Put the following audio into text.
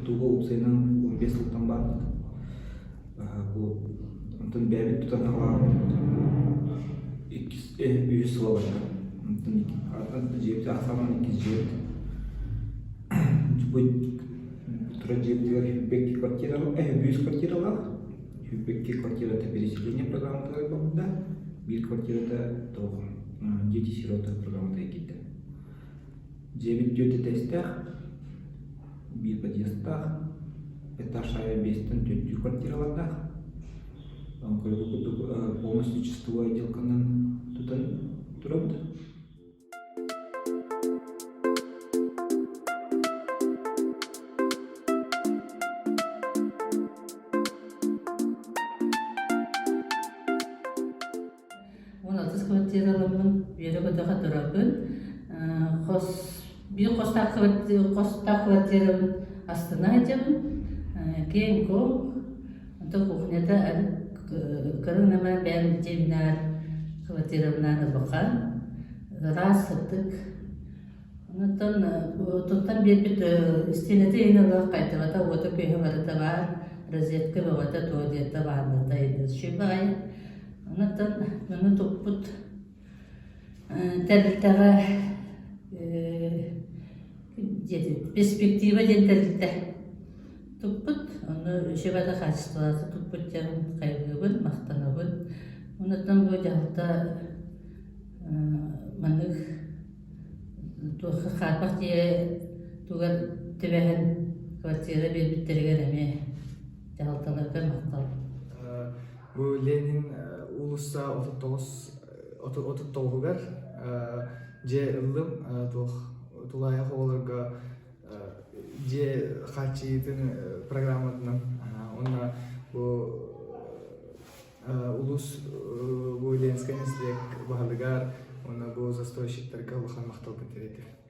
Тутууга уопсайынан 15 сылтан баарбыт. Бу онтон бэйэбит тутан хаалаабыт иккис, үһүс сыла барда. Онтон дьиэбит ахсаанынан иккис дьиэбит. Бу турар дьиэбитигэр 22 квартиралаах, үс квартиралаах. 22 квартирата переселение программатыгар барда. Биир квартирата туох дети-сироты программатыгар киирдэ. Дьиэбит түөрт этээстээх, биир подъездтаах, этаж аайы биэстэн түөртүү квартиралардаах. Көрбүт курдук полностью чистовой отделканан тутан турабыт. 16 квартираламмын үөрэ-көтөҕө турабын. Хос биир хостоох хостоох квартирабын астына сылдьабын. Киэҥ-куоҥ, онтон кухнята кырыҥнаман бэйэм дьиэбинээр квартирабынаан улахан, ыраас, сырдык. Онтон туттан биэрбит истиэнэтэ иһин ыла хайдыбата уота-күөһэ барыта баар, розетка бөҕөтө, туалета, ванната үчүгэй баҕайы. Онтон маны туппут тэрилтэҕэ перспектива диэн тэрилтэ туппут. Ону үчүгэй да хаачыстыбалаах туппут диэн хайгыыбын, махтанабын. Онтон бу дьаһалта маннык туохха хаарбах дьиэ тугар түбэһэн квартира биэрбиттэригэр эмиэ дьаһалталарга махтал. Бу Ленин уулусса 39 39-угар дьиэ ыллым туох тулаайах оҕолорго дьиэ хааччыйыытын программатынан уонна бу улуус бу Ленскэй нэһилиэк баһылыгар уонна бу застройщиктарга улахан махталбын тириэтэбин.